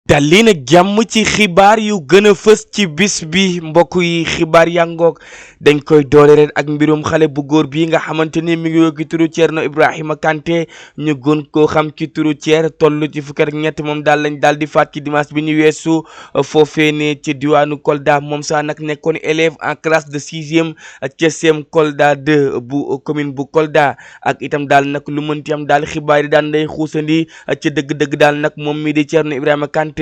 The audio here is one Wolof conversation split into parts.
dalli nag jàmm ci xibaar yu gën a fës ci bis bi mbokk yi xibaar yangoog dañ koy doole ren ak mbirum xale bu góor bii nga xamante ni mi ngi woo ki turu Thierno Ibrahima Kanté ñu gën koo xam ci turu Thier toll ci fukki ak ñett moom daal lañ daal di faat ci dimanche bi ñu weesu foofee ne ci diwaanu Kolda moom sax nag nekkoon élève en classe de sixième ca CEM Kolda 2 bu commune bu Kolda ak itam daal nag lu mënti am daal xibaar yi daan day xuusandi ci dëgg-dëgg daal nag moom mii di Thierno Ibrahima Kanté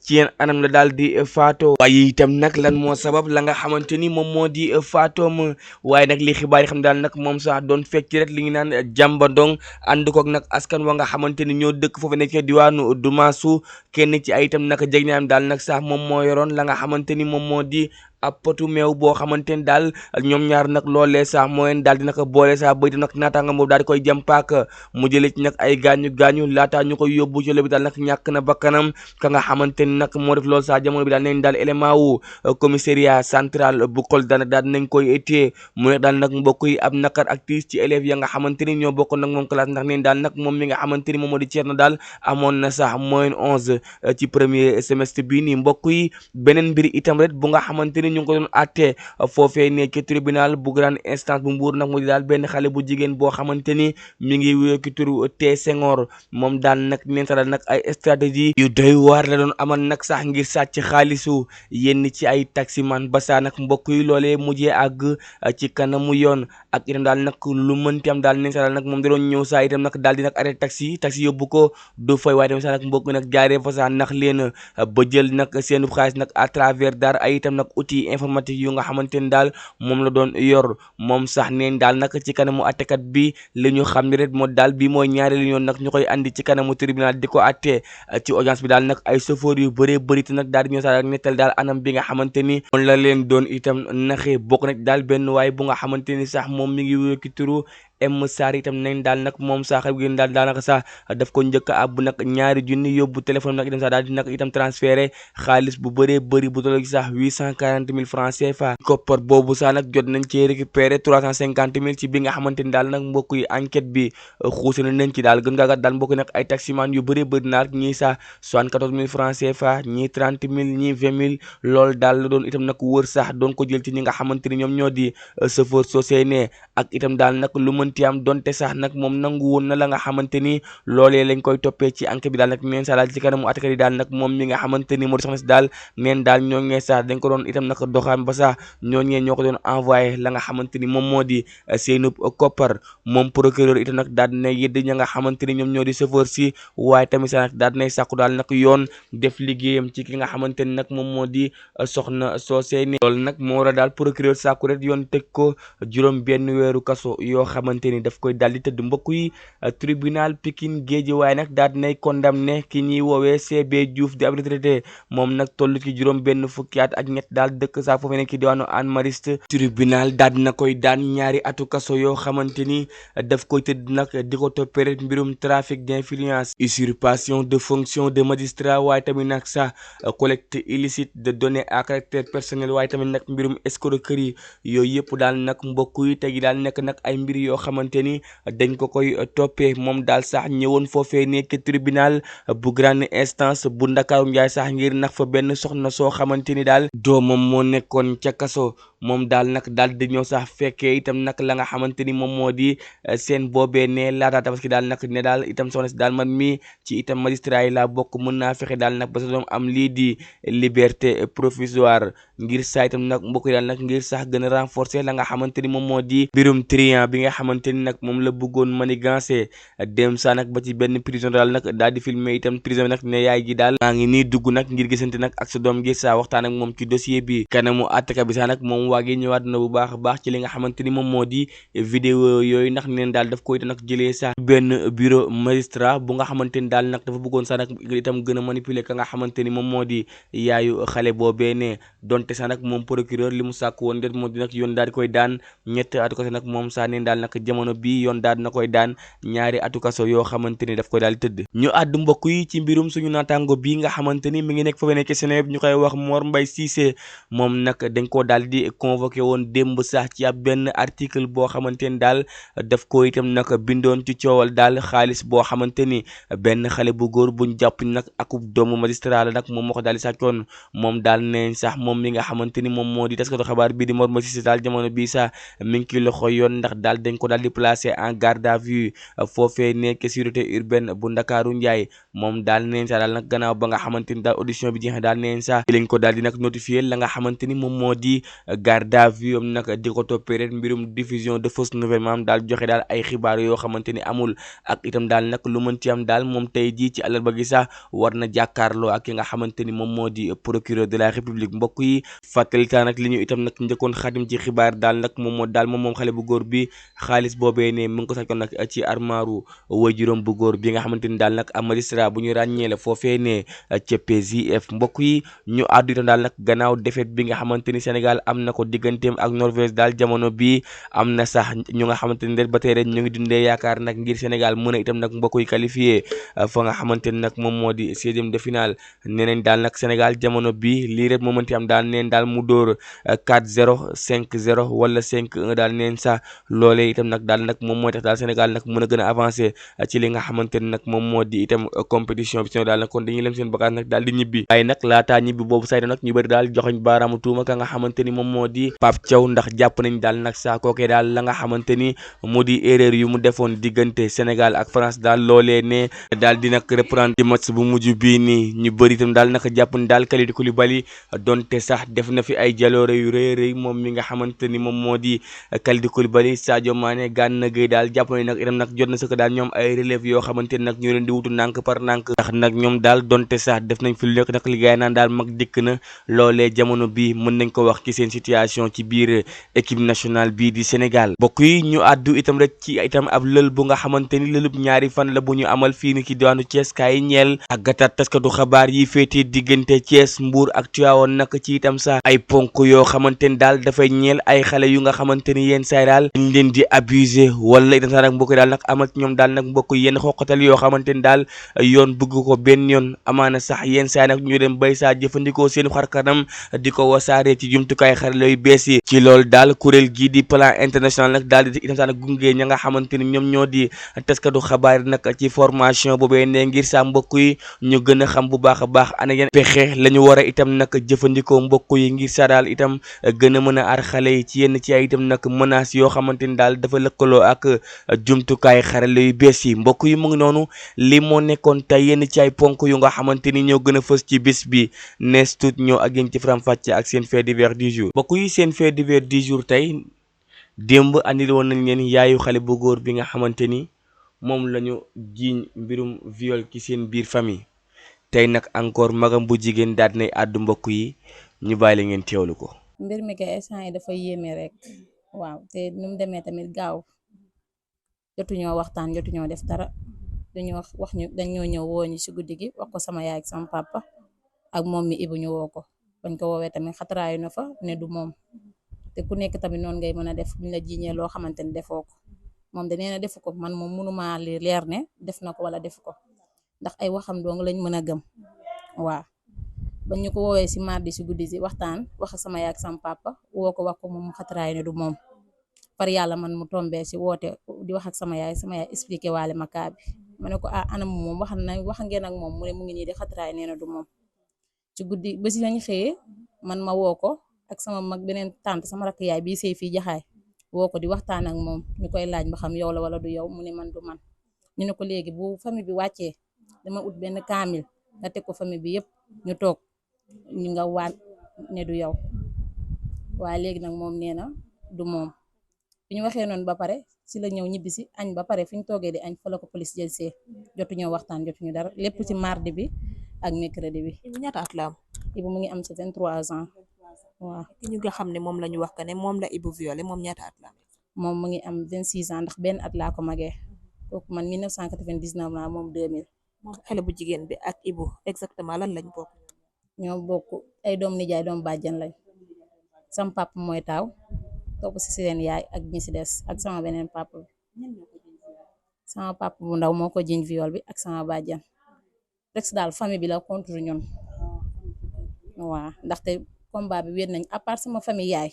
ci yenn anam la daal di faatoo waaye itam nag lan moo sabab la nga xamante ni moom moo di faatoom waaye nag li xibaar yi xam daal nag moom sax doon fekk rek li ngi naan jàmbandong ànd koog nag askan wa nga xamante ni ñoo dëkk foofu nekk diwaanu Dumasu kenn ci ay itam nag jeg naam daal nag sax moom moo yoroon la nga xamante ni moom moo di ab potu meew boo xamante ni daal ñoom ñaar nag loolee sax moo leen daal di nag boole sax ba itam nag naataanga boobu daal di koy jëm paak mu jëlee ci nag ay gaañu laataa ñu koy yóbbu ci lopitaan nag ñàkk na bakkanam ka nga xamante ni nag moo def loolu sax jamono bi daal nañ daal élément wu commissariat central bu Kolda nag daal nañ koy téye mu ne daal nag mbokk yi ab nakar ak tiis ci élèves ya nga xamante ni ñoo bokk nag moom classe ndax neen daal nag moom mi nga xamante ni moom moo di Thierno daal amoon na sax moyenne 11 ci premier semestre bii nii mbokk yi beneen mbir itam rek bu nga xamante ni ñu ngi ko doon àtte foofee ne ci tribunal bu grande instance bu Mbour nag mu di daal benn xale bu jigéen boo xamante ni mi ngi wéy ki turu T Senghor moom daal nag neen sa daal nag ay stratégie yu doy waar la doon amal nag sax ngir sàcc xaalisu yenn ci ay taximan ba saa nag mbokk yi loolee mujjee àgg ci kanamu yoon ak itam daal nag lu mënti am daal neen sa daal nag moom da doon ñëw saa itam nag daal di nag arrêté taxi yóbbu ko du fay waaye tamit sax nag mbokk nag jaaree fa sax nax leen ba jël nag seenu xaalis nag à travers daal ay itam nag outil informatique yu nga xamante ni daal moom la doon yor moom sax neen daal nag ci kanamu attekat bi li ñu xam ne rek moo daal bi mooy ñaareelu yoon nag ñu koy andi ci kanamu tribunal di ko atte ci audience bi daal nag ay chauffeur yu bëree bëri te nag daal di ñëw sax ak nettal daal anam bi nga xamante ni moom la leen doon itam naxee bokk nag daal benn waaye bu nga xamante ni sax moom mi ngi wéy ki turu Sarr itam nañ daal nag moom sax xew gi daal daanaka sax daf ko njëkk a àbb nag ñaari junni yóbbu téléphone nag itam sax daal di nag itam transféré xaalis bu bëree bëri bu tollu ci sax 840 000 francs CFA koppar boobu sax nag jot nañ ci récupéré 350 000 ci bi nga xamante ni daal nag mbokk yi enquête bi xuusal nañ ci daal gën ngaa gat daal mbokk nag ay taximan yu bëree bëri naag ñii sax 74 000 francs CFA ñii 30 000 ñii 20 000 loolu daal la doon itam nag wër sax doon ko jël ci ñi nga xamante ni ñoom ñoo di chauffeur sosé ne ak itam daal nag lu mënti am donte sax nag moom nangu woon na la nga xamante ni loolee lañ koy toppee ci enquête bi daal nag neen sax daal ci kanamu attekat yi daal nag moom mi nga xamante ni moo di soxna si daal neen daal ñoo ngee sax dañ ko doon itam nag doxaan ba sax ñooñee ñoo ko doon envoyé la nga xamante ni moom moo di seenub koppar moom procureur itam nag daal dina yëdd ña nga xamante ni ñoom ñoo di chauffeur si waaye tamit sax nag daal dinay sàkku daal nag yoon def liggéeyam ci ki nga xamante ni nag moom moo di soxna soosey ni loolu nag moo war a daal procureur sàkku rek yoon teg ko juróom benn weeru kaso yoo xamante ni daf koy daal di tëdd mbokk yi tribunal Pikine Guédiawaye nag daal dinay condamné ki ñuy woowee CB Diouf di ab retraité moom nag toll ci juróom benn fukki at ak ñett daal dëkk saa foofu nekk ci diwaanu Hann Mariste tribunal daal dina koy daan ñaari atu kaso yoo xamante ni daf koy tëdd nag di ko toppee rek mbirum trafic d'influence usurpation de fonction de magistrat waaye tamit nag sax collecte illicite de données à caractère personnel waaye tamit nag mbirum escroquerie yooyu yëpp daal nag mbokk yi tegi daal nekk nag ay mbir yoo xamante ni dañ ko koy toppee moom daal sax ñëwoon foofee nekk tribunal bu grande instance bu Ndakaaru Njaay sax ngir nax fa benn soxna soo xamante ni daal doomam moo nekkoon ca kaso moom daal nag daal di ñëw sax fekkee itam nag la nga xamante ni moom moo di seen boobee ne laata tabaski daal nag ne daal itam soxna si daal man mi ci itam magistrat yi laa bokk mën naa fexe daal nag ba sa doom am lii di liberté provisoire ngir saa itam nag mbokk yi daal nag ngir sax gën a renforcer la nga xamante ni moom moo di mbirum trian bi nga xamante ni nag moom la bëggoon manigancé dem saa nag ba ci benn prison daal nag daal di filmer itam prison bi nag ne yaay ji daal maa ngi nii dugg nag ngir gisante nag ak sa doom ngir saa waxtaan ak moom ci dossier bi kanamu àttekat bi sax nag moom waagee ñëwaat na bu baax a baax ci li nga xamante ni moom moo di vidéo yooyu ndax neen daal daf ko itam nag jëlee sax benn bureau magistrat bu nga xamante ni daal nag dafa bëggoon sax nag itam gën a manipuler ka nga xamante ni moom moo di yaayu xale boobee ne donte sax nag moom procureur li mu sàkk woon det moo di nag yoon daal di koy daan ñett atu ko sax nag moom sax neen daal nag jamono bi yoon daal na koy daan ñaari atu kaso yoo xamante ni daf koy daal di tëdd. ñu àddu mbokk yi ci mbirum suñu naataango bi nga xamante ni mi ngi nekk fa nekk Seneweb ñu koy wax Mor Mbaye Cissé moom nag dañ koo daal di convoqué woon démb sax ci ab benn article boo xamante ni daal daf ko itam nag bindoon ci coowal daal xaalis boo xamante ni benn xale bu góor buñ jàpp nag akub doomu magistrat la nag moom moo ko daal di sàccoon moom daal neen sax moom mi nga xamante ni moom moo di taskatu xabaar bii di Mor Mbaye Cissé daal jamono bii sax mi ngi ci loxo yoon ndax daal dañ ko daal di placé en garde à vue foofee nekk sûreté urbaine bu Ndakaaru Njaay moom daal neen sax daal nag gannaaw ba nga xamante ni daal audition bi jeexee daal neen sax lañ ko daal di nag notifié la nga xamante ni moom moo di garde à vue am nag di ko toppee rek mbirum diffusion de fausse nouvelle maanaam daal joxe daal ay xibaar yoo xamante ni amul ak itam daal nag lu mën ci am daal moom tey jii ci àllarba gi sax war na jàkkaarloo ak ki nga xamante ni moom moo di procureur de la république mbokk yi fàttalitaan nag li ñu itam nag njëkkoon xadim ci xibaar daal nag moom xale bu góor bi xaalis boobee ne mu ngi ko sàccoon nag ci armaaru waajuram bu góor bi nga xamante ni daal nag am magistrat bu ñu ràññee la foofee ne ca PJF mbokk yi ñu àddu itam daal nag gannaaw défaite bi nga xamante ni Sénégal am na ko digganteem ak Norvège daal jamono bi am na sax ñu nga xamante ni ba tey rek ñu ngi dundee yaakaar nag ngir Sénégal mën a itam nag mbokk yi qualifié fa nga xamante ni nag moom moo di 16e de finale nee nañ daal nag Sénégal jamono bi lii rek moo mënti am daal neen daal mu dóor 4-0 5-0 wala 5-1 daal neen sax loolee itam nag daal nag moom mooy tax daal Sénégal nag mën a gën a avancé ci li nga xamante ni nag moom moo di itam compétition bi daal nag kon dañuy lem seen bagage nag daal di ñibbi waaye nag laataa ñibbi boobu sayta nag ñu bëri daal joxoñ baaraamu tuuma ka nga xamante ni moom moo di Pape Thiaw ndax jàpp nañ daal nag saa kookee daal la nga xamante ni mu di erreur yu mu defoon diggante Sénégal ak France daal loolee ne daal di nag reprendre ci match bu mujj bii nii ñu bëri itam daal naka jàpp ni daal Kalidou Koulibaly donte sax def na fi ay jaloore yu rëy rëy moom mi nga xamante ni moom moo di Kalidou Koulibaly Sadio Mané Gana Gueye daal jàpp nañ nag itam nag jot na sëkk daal ñoom ay relève yoo xamante ni nag ñoo leen di wutu nànk par nànk ndax nag ñoom daal donte sax def nañ fi lu nekk nag liggéey naan daal mag dikk na loolee jamono bi mën nañ ko wax ci seen situation ci biir équipe nationale bii di Sénégal bokk yi ñu àddu itam rek ci itam ab lël bu nga xamante ni lëlub ñaari fan la bu ñu amal fii ni ci diwaanu Thiès kaay ñeel ak gàttat taskatu xabaar yi féetee diggante Thiès Mbour ak Tivaouane nag ci itam sax ay ponk yoo xamante ni daal dafay ñeel ay xale yu nga xamante ni yenn saay daal dañ leen di abuser wala itam sax nag mbokk daal nag amal ci ñoom daal nag mbokk yenn xoqatal yoo xamante ni daal yoon bëgg ko benn yoon amaana sax yenn saay nag ñu dem bay saa jëfandikoo seen xarkanam di ko wasaare ci jumtukaay xarala yu bees yi ci loolu daal kuréel gii di plan international nag daal di itam sax nag gunge ña nga xamante ni ñoom ñoo di taskatu xabaar nag ci formation boobee ne ngir sa mbokk yi ñu gën a xam bu baax a baax ana yan pexe la ñu war a itam nag jëfandikoo mbokk yi ngir sa daal itam gën a mën a aar xale yi ci yenn ci ay itam nag menaces yoo xamante ni daal dafa lëkkaloo ak jumtukaay xarala yu bees yi mbokk yi mu ngi noonu li moo nekkoon tey yenn ci ay ponk yu nga xamante ni ñoo gën a fës ci bis bi nees tuut ñoo ak yéen ci faram-fàcce ak seen fait divers du jour mbokk yi seen fait divers du jour tey démb andil woon nañ leen yaayu xale bu góor bi nga xamante ni moom lañu jiiñ mbirum viol ci seen biir famille tey nag encore magam bu jigéen daal nay àddu mbokk yi ñu bàyyi la ngeen teewlu ko. mbir mi kay instant yi dafa yéeme rek waaw te nu mu demee tamit gaaw jotuñoo waxtaan jotuñoo def dara dañoo wax ñu dañoo ñëw woo ñu ci guddi gi wax ko sama yaay ak sama papa ak moom mi Ibu ñu woo ko bañ ko woowee tamit xataraayu na fa ne du moom te ku nekk tamit noonu ngay mën a def buñ la jiiñee loo xamante ni defoo ko moom de nee na defu ko man moom mënuma leer ne def na ko wala def ko ndax ay waxam dong lañ mën a gëm waaw bañ ñu ko woowee ci mardi ci guddi si waxtaan wax sama yaay ak sama papa woo ko wax ko moom xataraayu ne du moom par yàlla man mu tombee ci woote di wax ak sama yaay expliqué waale ma kaa bi ma ne ko anam moom wax ngeen ak moom mu ne mu ngi nii di xataraayu nee na du moom ci guddi ba si lañ xëyee man ma woo ko ak sama mag beneen tante sama rakk yaay bii sëy fii jaxaay woo ko di waxtaan ak moom ñu koy laaj ba xam yow la wala du yow mu ne man du man ñu ne ko léegi bu famille bi wàccee dama ut benn kaamil nga teg ko famille bi yëpp ñu toog ñu nga waat ne du yow waaye léegi nag moom nee na du moom bi ñu waxee noonu ba pare si la ñëw ñibbi si añ ba pare fi ñu toogee di añ fa la ko police jël see jotuñoo waxtaan jotuñu dara lépp ci mardi bi ak mercredi bi. Ibu ñaata at la am. Ibu mu ngi am ci 23 ans waaw. ki ñu nga xam ne moom la ñu wax que ne moom la Ibu violé moom ñaata at la am. moom mu ngi am 26 ans ndax benn at laa ko magee kooku man 1999 laa moom 2000. moom xale bu jigéen bi ak Ibu exactement lan lañ bokk. ñoo bokk ay doom nijaay doom bàjjan lañ sam papa mooy taaw topp si seen yaay ak ñi si des ak sama beneen papa bi sama papa bu ndaw moo ko jiñ viol bi ak sama bàjjan rek daal famille bi la contre ñun waaw ndaxte combat bi wéet nañ à part sama famille yaay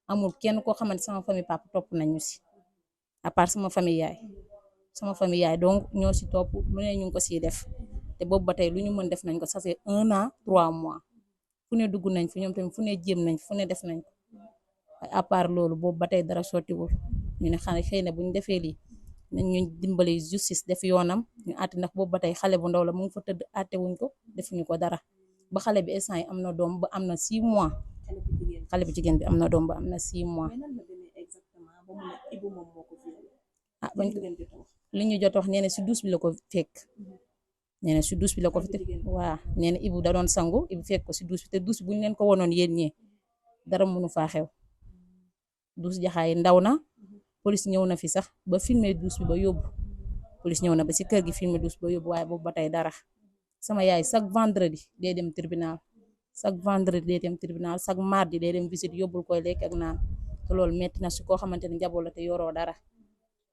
amul kenn koo xamante sama famille papa topp nañu si à part sama famille yaay donc ñoo si topp lu ne ñu ngi ko siy def te boobu ba tey lu ñu mën def nañ ko ça fait 1 an 3 mois fu ne dugg nañ fi ñoom tamit fu ne jéem nañ fu ne def nañ ko à part loolu boobu ba tey dara sottiwul ñu ne xane xëy na bu ñu defee lii nañ ñu dimbali justice def yoonam ñu àtte ndax boobu ba tey xale bu ndaw la mu ngi fa tëdd àtte wuñ ko defuñu ko dara ba xale bi instant yi am na doom ba am na 6 mois xale bu jigéen bi am na doom ba am na 6 mois ah bañ li ñu jot wax nee na si douche bi la ko fekk nee na si douche bi la ko fekk waaw nee na Ibu da doon sangu Ibu fekk ko si douche bi te douche bu ñu leen ko wonoon yéen ñee dara mënu faa xew douche jaxaay ndaw na police ñëw na fi sax ba filmer douche bi ba yóbbu police ñëw na ba si kër gi filmer douche ba yóbbu waaye boobu ba tey dara sama yaay chaque vendredi day dem tribunal chaque mardi day dem visite yóbbul koy lekk ak naan te loolu metti na si koo xamante ne njaboot la te yoroo dara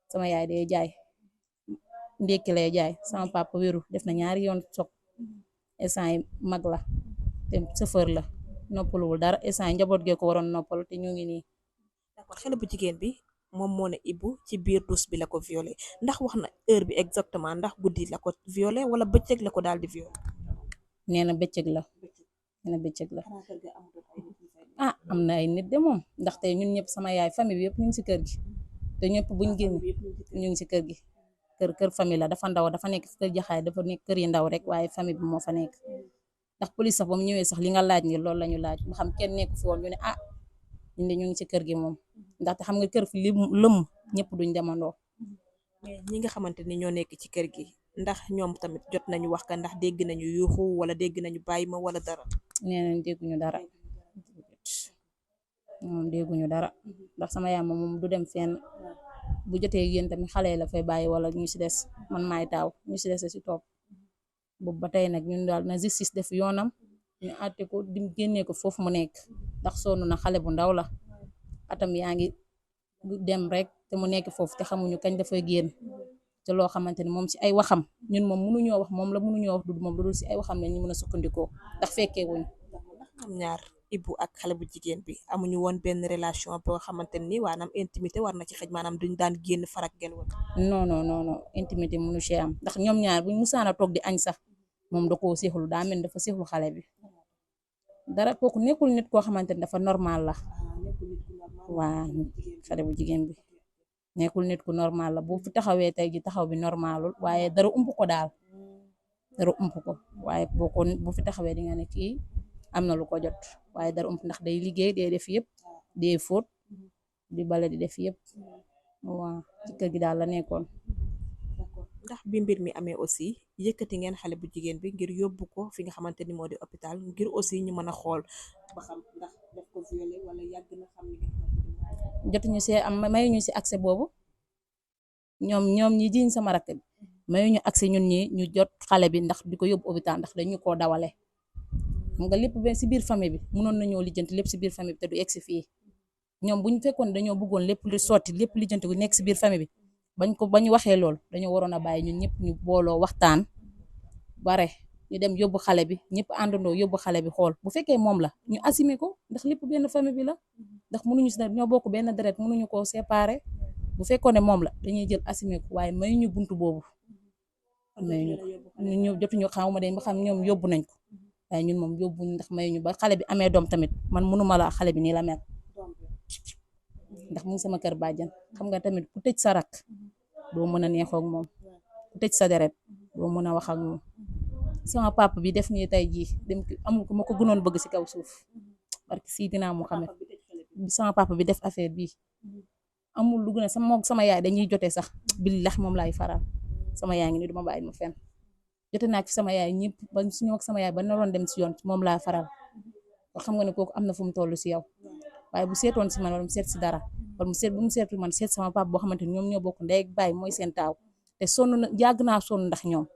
sama yaay day jaay ndékki lay jaay sama papa wéru def na 2 yoon soog instant yi mag la te chauffeur la noppaluwul dara instant yi njaboot gee ko waroon noppalu te ñu ngi nii. d'accord xale bu jigéen bi moom moo ne Ibu ci biir douche bi la ko violé ndax wax na heure bi exactement ndax guddi la ko violé wala bëccëg la ko daal di violé. nee na bëccëg la ah am na ay nit de moom ndaxte ñun ñëpp sama yaay famille bi yëpp ñu ngi si kër gi te ñëpp buñ génn ñu ngi si kër gi kër famille la dafa ndaw dafa nekk kër jaxaay dafa nekk kër yi ndaw rek waaye famille bi moo fa nekk ndax police sax ba mu ñëwee sax li nga laaj ni loolu la ñu laaj ba xam kenn nekku fi woon ñu ne ah ñun de ñu ngi ci kër gi moom ndaxte xam nga kër fi li lëmm ñëpp duñ demandoo. mais ñi nga xamante ni ñoo nekk ci kër gi ndax ñoom tamit jot nañu wax ka ndax dégg nañu yuuxu wala dégg nañu bàyyi ma wala dara. nee nañ dégguñu dara moom dégguñu dara ndax sama yaay moom du dem fenn bu jotee yéen tamit xale la fay bàyyi wala ñu si des man maay taaw ñu si des si topp boobu ba tey nag ñun daal na justice def yoonam ñu àtte ko dim génnee ko foofu mu nekk ndax sonn na xale bu ndaw la atam yaa ngi dem rek te mu nekk foofu te xamuñu kañ dafay génn te loo xamante ni moom si ay waxam ñun moom mënuñoo wax moom la mënuñoo wax du moom lu dul si ay waxam la ñu mën a sukkandikoo ndax fekkee wuñ am ñaar Ibu ak xale bu jigéen bi amuñu woon benn relation boo xamante ni waanaam intimité war na ci xëj maanaam duñ daan génn farak gel woon. non intimité mënu ci am ndax ñoom ñaar buñ musaana toog di añ sax moom da koo seexlu daa mel dafa seexlu xale bi dara kooku nekkul nit koo xamante ni dafa normal la waa xale bu jigéen bi nekkul nit ku normal la bu fi taxawee tey ji taxaw bi normalul waaye dara ump ko daal waaye bu fi taxawee di nga ne kii am na lu ko jot waaye dara ump ndax day liggéey day def yëpp day fóot di bale di def yëpp waaw ci kër gi daal la nekkoon. ndax bi mbir mi amee aussi yëkkati ngeen xale bu jigéen bi ngir yóbbu ko fi nga xamante ni moo di hôpital ngir aussi ñu mën a xool ba xam ndax daf ko violé wala yàgg na xam li nga xamante ni jotuñu see am mayuñu si accès boobu ñoom ñi jiñ sama rakk bi mayuñu accès ñun ñi ñu jot xale bi ndax di ko yóbbu hôpital ndax dañu koo dawale xam nga lépp benn si biir famille bi mënoon nañoo lijjanti lépp si biir famille bi te du egsi fii ñoom bu ñu fekkoon dañoo bëggoon lépp lu sotti lépp lijjanti gu nekk si biir famille bi bañ waxee lool dañoo waroon a bàyyi ñun ñëpp ñu booloo waxtaan bare ñu dem yóbbu xale bi ñëpp àndandoo yóbbu xale bi xool bu fekkee moom la ñu assumer ko ndax lépp benn famille bi la ndax mënuñu si ñoo bokk benn deret mënuñu koo séparer bu fekkoon ne moom la dañuy jël assumer ko waaye mayuñu buntu boobu mayuñu ñu jotuñu xawma de ba xam ñoom yóbbu nañ ko waaye ñun moom yóbbuñ ndax mayuñu ba xale bi amee doom tamit man mënuma la xale bi nii la mel ndax mu ngi sama kër bàjjan xam nga tamit ku tëj sa rak doo mën a neexoo ak moom ku tëj sa deret doo mën a wax ak moom sama papa bi def nii tey jii dem amul ko ma ko gënoon bëgg si kaw suuf parce que si dinaa mu xamet sama papa bi def affaire bii amul lu gën a sama yaay dañuy jotee sax billahi moom laay faral sama yaay ngi ni duma bàyyi ma fenn jote naa ci sama yaay ñëpp ba suñu ak sama yaay ba naroon dem si yoon moom laa faral ko xam nga ne kooku am na fu mu toll si yow waaye bu seetoon si man wala mu seet si dara wala bu mu seetul man seet sama papa boo xamante ni ñoom ñoo bokk ndey ak baay mooy seen taaw te sonn na yàgg naa sonn ndax ñoom.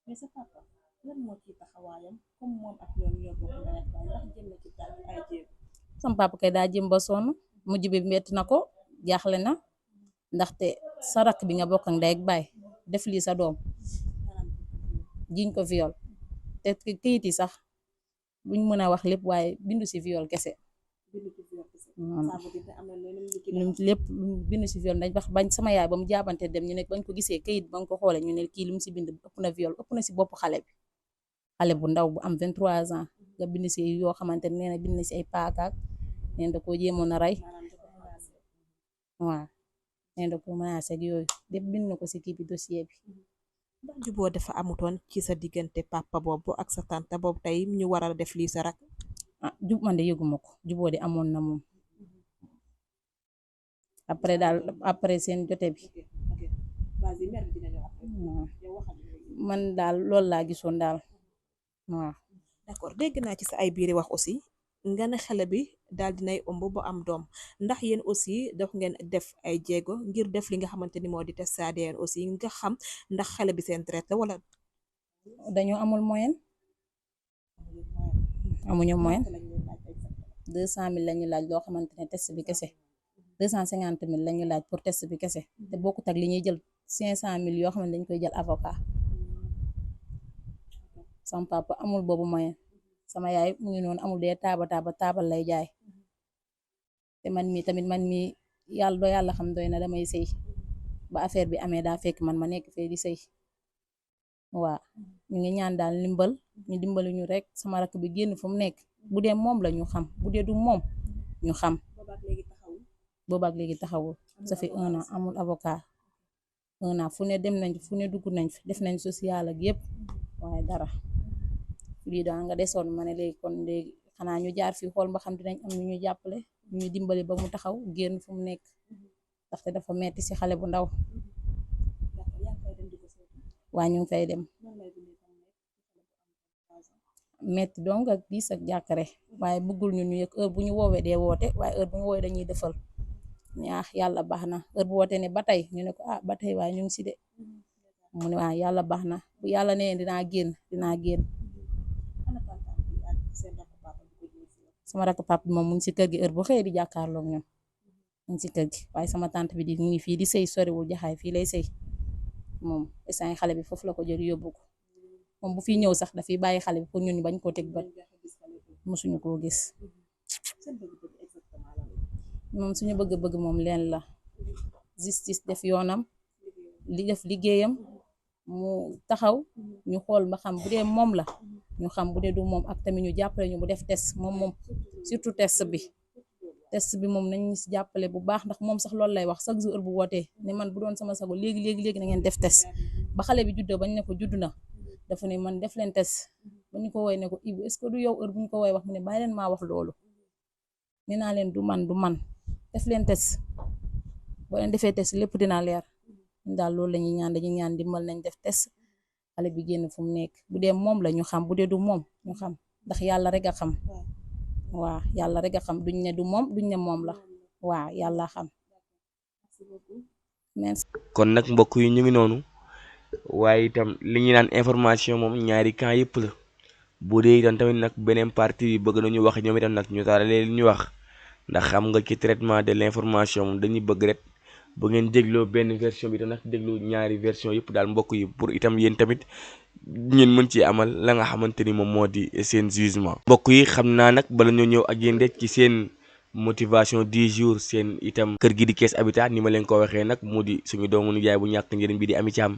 mais sa papa lan moo ciy taxawaayam comme moom ak ñoom ñoo bokk ndey ak baay ndax jëm na ci tànk ay jéego. sama papa kay daa jëm ba sonn mujj bi metti na ko jaaxle na ndaxte sa rakk bi nga bokk ak ndey ak baay def lii sa doom jiñ ko viol te këyit yi sax duñ mën a wax lépp waaye bindu ci viol kese lépp lu bindu ci viol dañ wax bañ sama yaay ba mu jaabante dem ñu ne bañ ko gisee këyit ba nga ko xoolee ñu ne kii lu mu ci bind ëpp na viol ëpp na ci bopp xale bi xale bu ndaw bu am 23 ans nga bind ci yoo xamante ne nee na bind ci ay paakaak nee da koo jéemoon a rey waaw nee da ko menacé ak yooyu lépp bind na ko ci kii bi dossier bi. ndax juboo dafa amutoon ci sa diggante papa boobu ak sa tante boobu tey ñu war a def lii sa rak. man de yëguma ko juboo de amoon na moom après daal après seen jote bi man daal loolu laa gisoon daal waaw. d'accord dégg naa ci sa ay biiri wax aussi nga ne xale bi daal dinay ëmb ba am doom ndax yéen aussi dox ngeen def ay jéego ngir def li nga xamante ni moo di test ADN aussi nga xam ndax xale bi seen traite la wala. dañoo amul moyen amuñu moyen 200 000 lañu laaj loo xamante ne test bi kese 250 000 lañu laaj pour test bi kese te bokkut ak li ñuy jël 500 000 yoo xam ne dañ koy jël avocat sama papa amul boobu moyen sama yaay mu ngi noonu amul dee taabal lay jaay te man mi tamit yàlla xam doy na damay sëy ba affaire bi amee daa fekk man ma nekk fee di sëy waaw ñu ngi ñaan daal ndimbal ñu dimbali ñu rek sama rakk bi génn fu mu nekk bu dee moom la ñu xam bu dee du moom ñu xam boobaak léegi taxawul ça fait 1 an amul avocat 1 an fu ne dem nañ fu ne dugg nañ fi def nañ social ak yépp waaye dara lii daal nga desoon ma ne léegi kon léegi xanaa ñu jaar fii xool ba xam dinañ am ñu jàppale ñu dimbali ba mu taxaw génn fu mu nekk ndaxte dafa metti ci xale bu ndaw waa ñu ngi fay dem metti donc ak diis ak jàkkare waaye bëggul ñu yëg heure bu ñu woowee dee woote waaye heure bu ñu woowee dañuy defal ñaax yàlla baax na heure bu wootee ne ba tey ñu ne ko ba tey waaye ñu ngi ci de mu ne yàlla baax na bu yàlla nee dinaa génn sama rakk papa bi moom mu ngi ci kër gi heure bu xëyee di jàkkaarloo ak ñoom mu ngi ci kër gi waaye sama tante bi di mu ngi fii di sëy soriwul jaxaay fii lay sëy moom instant xale bi foofu la ko jël yóbbu ko moom bu fi ñëw sax dafay bàyyi xale bi pour ñun bañ koo teg bët mosuñu koo gis moom suñu bëgg-bëgg moom leen la justice def yoonam li def liggéeyam mu taxaw ñu xool ba xam bu dee moom la ñu xam bu dee du moom ak tamit ñu jàppale ñu bu def test moom surtout test bi moom nañ si jàppale bu baax ndax moom sax loolu lay wax chaque jour bu wootee ne man bu doon sama sago léegi na ngeen def test ba xale bi juddoo bañ ne ko judd na dafa ne man def leen test ba ñu ko woy ne ko Ibu est-ce que du yow heure bu ñu ko woy wax mu ne bàyyi leen maa wax loolu nee naa leen du man def leen test boo leen defee test lépp dina leer daal loolu la ñuy ñaan dañuy ñaan dimbal nañ def test xale bi génn fu mu nekk bu dee moom la ñu xam bu dee du moom ñu xam ndax yàlla rek a xam waaw yàlla rek a xam duñ ne du moom duñ ne moom la waaw yàlla xam. kon nag mbokk yi ñu ngi noonu waaye itam li ñuy naan information moom ñaari camp yëpp la bu dee itam tamit nag beneen partie bi bëgg nañu wax ñoom itam nag ñu taalalee li ñu wax ndax xam nga ci traitement de l'information moom dañuy bëgg rek bu ngeen dégloo benn version bi itam nag déglu ñaari version yëpp daal mbokk yi pour itam yéen tamit ngeen mën ci amal la nga xamante ni moom moo di seen jugement. mbokk yi xam naa nag bala ñoo ñëw ak yéen rek ci seen motivation 10 jours seen itam kër gi di Thiès Habitat ni ma leen ko waxee nag mu di suñu doomu nijaay bu ñàkk njëriñ bi di Amy Thiam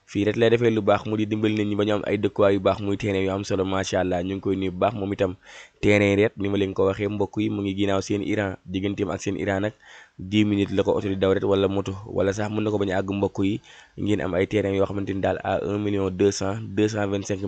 fii rek lay defee lu baax mu di dimbali nit ñi ba ñu am ay dëkkuwaay yu baax muy terrain yu am solo macha allah ñu ngi koy nuyu bu baax moom itam terrain ret ni ma leen ko waxee mbokk yi mu ngi ginnaaw seen Iran digganteem ak seen Iran nag 10 minutes la ko oto di daw ret wala moto wala sax mën na ko bañ a àgg mbokk yi ngeen am ay terrain yoo xamante ni daal à 1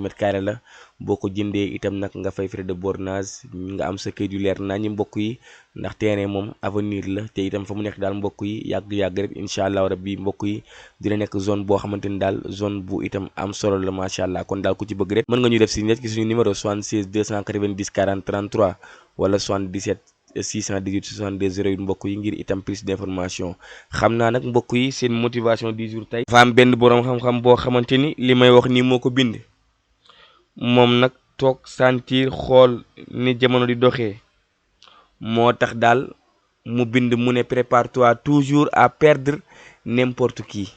mètre carré la boo ko jëndee itam nag nga fay frais de bornage nga am sa kayit yu leer naa ñi mbokk yi ndax terrain moom avenir la te itam fa mu nekk daal mbokk yi yàgg-yàgg rek incha allah rabbi mbokk yi dina nekk zone boo xamante ni daal zone bu itam am solo la macha allah kon daal ku ci bëgg rek mën nga ñu def si net ci suñu numéro 76 290 40 33 wala 77 618 62 08 mbokk yi ngir itam plus d'information xam naa nag mbokk yi seen motivation 10 jours tey dafa am benn boroom xam-xam boo xamante ni li may wax nii moo ko bind moom nag toog sentir xool ni jamono di doxee moo tax daal mu bind mu ne prépare-toi toujours à perdre n'importe qui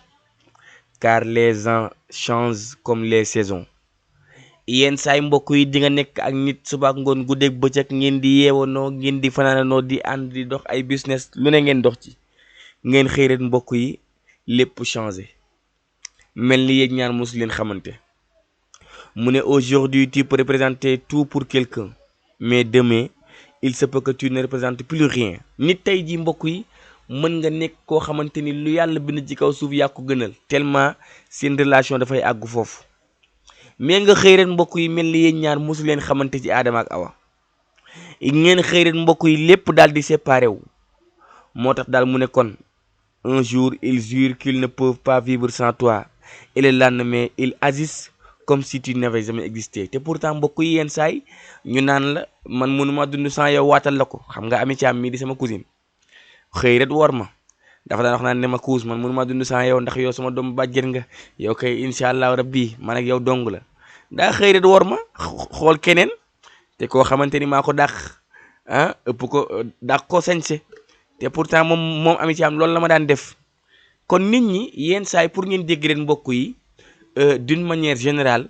car les ans changent comme les saisons. yenn saay mbokk yi di nga nekk ak nit suba ak ngoon guddeeg bëccëg ngeen di yeewandoo ngeen di fanaanandoo di ànd di dox ay business lu ne ngeen dox ci ngeen xëy rek mbokk yi lépp changé mel ni yéen ñaar mosu leen xamante. mu ne aujourd'hui tu peux représenter tout pour quelqu'un mais demain il se peut que tu ne représentes plus rien. nit tey ji mbokk yi mën nga nekk koo xamante ni lu yàlla bind ci kaw suuf yaa ko gënal tellement seen relation dafay àgg foofu mais nga xëy ren mbokk yi mel ni yéen ñaar mosu leen xamante ci Adama ak Awa ngeen xëy ren mbokk yi lépp daal di séparé wu moo tax daal mu ne kon un jour ils jurent qu'ils ne peuvent pas vivre sans toi et le lendemain ils agissent comme si tu n'avais jamais existé. te pourtant mbokk yi yenn saay ñu naan la man mënuma dund sans yow waatal la ko xam nga Ami Thiam mii di sama cousine xëy ret war ma dafa daan wax naan ne ma kuus man mënuma dund sans yow ndax yow sama doom bàjjen nga yow kay incha allah rabbi man ak yow dong la daa xëy ret war ma xool keneen te koo xamante ni maa ko dàq ëpp ko dàq ko sañse te pourtant moom Ami Thiam loolu la ma daan def. kon nit ñi yenn saay pour ngeen dégg leen mbokk yi d'une manière générale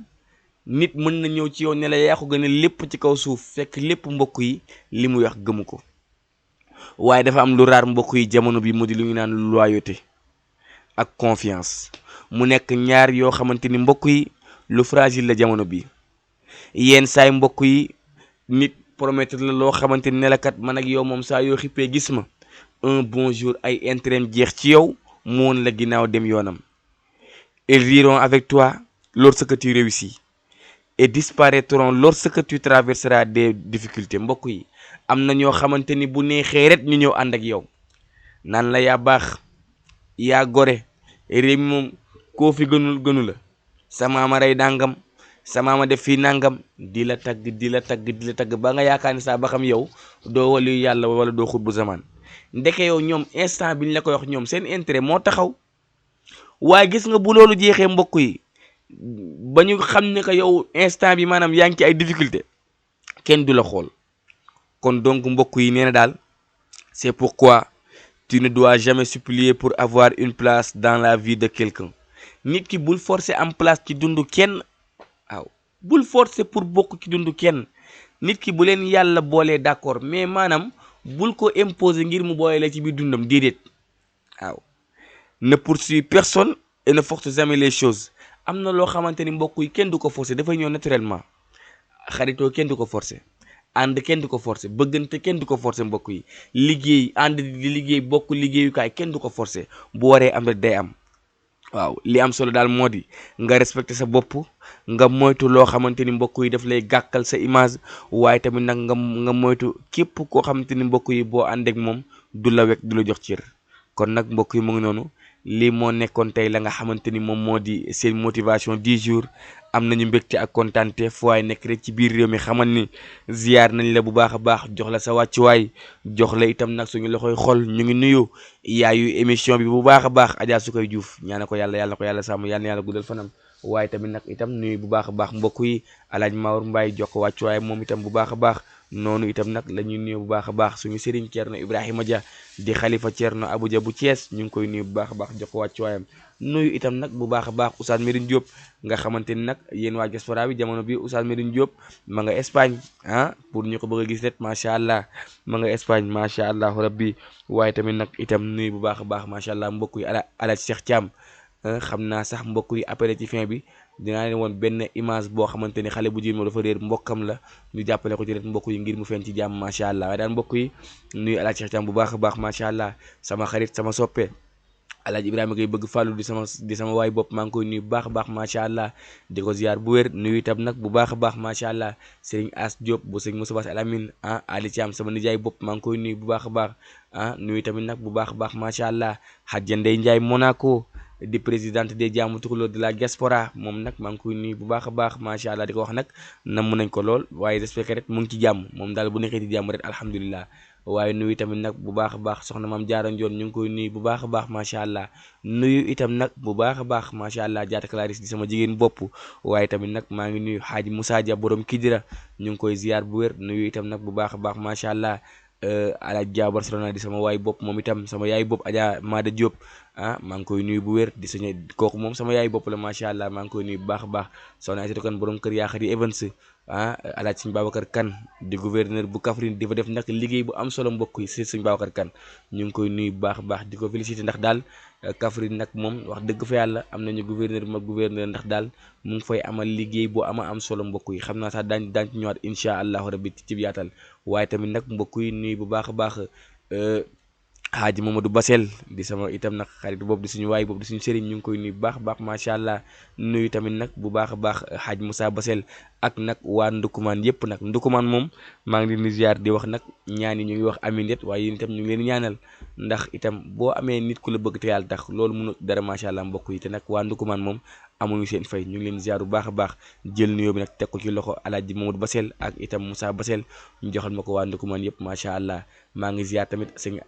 nit mën na ñëw ci yow ne la yaa ko gën a lépp ci kaw suuf fekk lépp mbokk yi li muy wax gëmu ko waaye dafa am lu raar mbokk yi jamono bi mu di lu ñu naan loyauté ak confiance mu nekk ñaar yoo xamante ni mbokk yi lu fragile la jamono bi yenn saay mbokk yi nit promettre la loo xamante ni ne la kat man ak yow moom saa yoo xippee gis ma un bon jour ay intérêt jeex ci yow mu woon la ginnaaw dem yoonam. Ils riront avec toi lorsque tu réussis et disparaîtront lorsque tu traverseras des difficultés. mbokk yi am na ñoo xamante ni bu neexee rek ñu ñëw ànd ak yow naan la yaa baax yaa gore réew mi moom koo fi gënu la sa maama rey nangam sa maama def fii nangam di la tagg ba nga yaakaar ni saa ba xam yow doo waliyu yàlla wala doo xut bu zaman ndeke yow ñoom instant bi ñu la koy wax ñoom seen intérêt moo taxaw. waaye gis nga bu loolu jeexee mbokk yi ba ñu xam ne que yow instant bi maanaam yaa ngi ci ay difficulté kenn du la xool kon donc mbokk yi nee na daal c'est pourquoi tu ne dois jamais supplier pour avoir une place dans la vie de quelqu'un. nit ki bul forcer am place ci dundu kenn waaw bul forcer pour bokk ci dundu kenn nit ki bu leen yàlla boolee d'accord mais maanaam bul ko imposer ngir mu boolee la ci biir dundam déedéet waaw. ne poursuis personne et ne force jamais les choses am na loo xamante ni mbokk yi kenn du ko forcer dafay ñëw naturellement xaritoo kenn du ko forcer ànd kenn du ko forcer bëggante kenn du ko forcer mbokk yi liggéey ànd di liggéey bokk liggéeyukaay kenn du ko forcer bu waree am rek day am waaw li am solo daal moo di nga respecter sa bopp nga moytu loo xamante ni mbokk yi daf lay gàkkal sa image waaye tamit nag nga moytu képp koo xamante ni mbokk yi boo ànd ak moom du la wekk du la jox cër kon nag mbokk yi mu ngi noonu. lii moo nekkoon tey la nga xamante ni moom moo di seen motivation 10 jours am nañu mbégte ak kontaante fu waay nekk rek ci biir réew mi xamal ni ziyaar nañ la bu baax a baax jox la sa wàccuwaay jox la itam nag suñu loxoy xol ñu ngi nuyu yaayu émission bi bu baax a baax Adja Sukay Diouf ñaana ko yàlla ko yàlla sàmm yàlla na yàlla guddal fanam waaye tamit nag itam nuyu bu baax a baax mbokk yi Alaaji Maour Mbaye jox ko wàccuwaay moom itam bu baax a baax noonu itam nag la ñuy nuyu bu baax a baax suñu sëriñ Thierno Ibrahima Dia di xalifa Thierno Abou Dia bu Thiès ñu ngi koy nuyu bu baax a baax jox ko wàccuwaayam nuyu itam nag bu baax a baax Oustaz Medine Diop nga xamante ni nag yéen waa diaspora bi jamono bi Oustaz Medine Diop ma nga Espagne pour ñu ko bëgg a gis rek macha allah ma nga Espagne macha allah rabbi waaye tamit nag itam nuyu bu baax a baax macha allah mbokk yi Alaaji Cheikh Thiam xam naa sax mbokk yi après ci fin bi dinaa leen woon benn image boo xamante ni xale bu jigéen moo dafa réer mbokkam la ñu jàppale ko ci ret mbokk yi ngir mu feeñ ci jàmm macha allah waaye daal mbokk yi nuyu Alaaji Cheikh Thiam bu baax a baax macha allah sama xarit sama soppe Alaaji Ibrahima Gueye bëgg fàllu di sama waay bopp maa ngi koy nuyu bu baax a baax macha allah di ko ziar bu wér nuyu itam nag bu baax a baax macha allah Serigne As Diop bu Serigne Moussa Bass Alamine Ali Thiam sama nijaay bopp maa ngi koy nuyu bu baax a baax nuyu tamit nag bu baax a baax macha allah Hadja Ndeye Ndiaye Monaco di présidente des jaamu tukulóor de la diaspora moom nag maa ngi koy nuyu bu baax a baax macha allah di ko wax nag namm nañ ko lool waaye respecté rek mu ngi ci jàmm moom daal bu nekkee ci jàmm rek alhamdulilah waaye nuyu tamit nag bu baax a baax soxna maam Jaara Njoon ñu ngi koy nuyu bu baax a baax macha allah nuyu itam nag bu baax a baax macha allah jaata Clarisse di sama jigéen bopp waaye tamit nag maa ngi nuyu Xaaji Moussa Dia borom Kidira ñu ngi koy ziar bu wér nuyu itam nag bu baax a baax macha allah Alaaji Dia Barcelona di sama waay bopp moom itam sama yaay bopp Adja Mada Diop maa ngi koy nuyu bu wér di suñu kooku moom sama yaay bopp la macha allah maa ngi koy nuyu bu baax a baax soxna Aïssatou Kane borom kër yaa xadi Evans Alaaji Sëñ Babacar Kane di gouverneur bu Kaffrine di fa def nag liggéey bu am solo mbokk yi si Sëñ Babacar Kane ñu ngi koy nuyu bu baax a baax di ko féliciter ndax daal Kaffrine nag moom wax dëgg fa yàlla am nañu gouverneur bu mag gouverneur ndax daal mu ngi fay amal liggéey bu am solo mbokk yi xam naa sax daañ ci ñëwaat incha allahu rabbi ci yaatal waaye tamit nag mbokk yi nuyu bu baax a baax Xaaji Mamadou Basel di sama itam nag xarit boobu di suñu waay boobu di suñu sëriñ ñu ngi koy nuyu bu baax a baax macha allah nuyu tamit nag bu baax a baax Xaaji Moussa Basel ak nag waa Ndukumaan yëpp nag Ndukumaan moom maa ngi leen di ziar di wax nag ñaan yi ñu ngi wax amin yet waaye yéen itam ñu ngi leen ñaanal ndax itam boo amee nit ku la bëgg te yàlla tax loolu mënu dara macha allah mbokk yi te nag waa Ndukumaan moom amuñu seen fay ñu ngi leen ziar bu baax a baax jël nuyoo bi nag teg ko ci loxo Alaaji Mamadou Basel ak itam Moussa Basel ñu joxal ma ko waa Ndukumaan yëpp macha allah maa ngi ziar tamit sëñ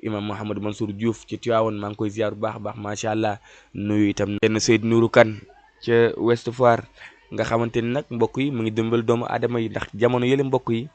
imam Mouhamadou Mansour Diouf ci Tivaouane maa ngi koy ziar bu baax a baax macha allah nuyu itam benn Seydou Nourou Kane ca Ouest Foire nga xamante ni nag mbokk yi mu ngi dimbal doomu aadama yi ndax jamono yële mbokk yi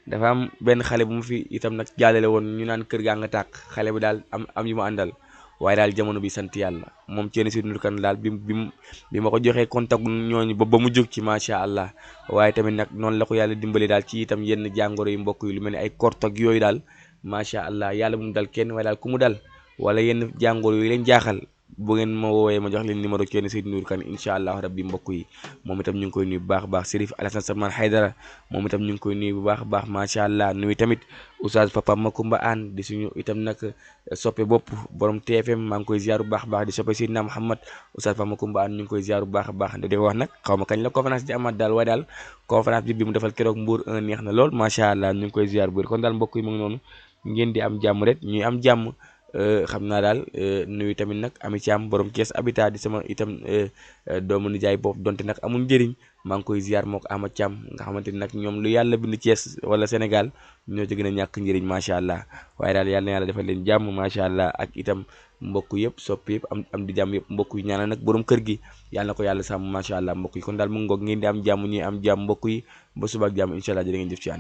dafa am benn xale bu mu fi itam nag jàllale woon ñu naan kër gaa nga tàkk xale bi daal am yu mu àndal waaye daal jamono bi sant yàlla moom ceeni Seydou Nourou Kane daal bi ma ko joxee contact ñooñu ba mu jóg ci macha allah waaye tamit nag noonu la ko yàlla dimbali daal ci itam yenn jàngoro yu mbokk yi lu mel ni ay kortog yooyu daal macha allah yàlla bu mu dal kenn waaye daal ku mu dal wala yenn jàngoro yooyu leen jaaxal bu ngeen ma woowee ma jox leen numéro ceeni Seydou Nourou Kane incha allah rabbi mbokk yi moom itam ñu ngi koy nuyu bu baax a baax Serif Alassane Salman Haydara moom itam ñu ngi koy nuyu bu baax a baax macha allah nuyu tamit Oustaz Papa Makumba Aan di suñu itam nag soppe bopp borom TFM maa ngi koy ziar bu baax a baax di soppe Seydina Muhammad Oustaz Papa Makumba Aan ñu ngi koy ziar bu baax a baax di wax nag xaw ma kañ la conférence di amaat daal waaye daal conférence bi mu defal keroog Mbour 1 neex na lool macha allah ñu ngi koy ziar bu kon daal mbokk yi mu ngi noonu ngeen di am jàmm rek ñuy am jàmm xam naa daal nuyu tamit nag Ami Thiam borom Thiès Habitat di sama itam doomu nijaay bopp donte nag amul njëriñ maa ngi koy ziar moo ko Ama Thiam nga xamante ni nag ñoom lu yàlla bind Thiès wala Sénégal ñoo ci gën a ñàkk njëriñ macha allah waaye daal yàlla na yàlla defal leen jàmm macha allah ak itam mbokk yëpp sopp yëpp am di jàmm yëpp mbokk yi ñaanal nag borom kër gi yàlla na ko yàlla sàmm macha allah mbokk yi kon daal mu ngoog ngeen di am jàmm ñuy am jàmm mbokk yi ba suba ak jàmm incha allah jërë ngeen jëf ci ànd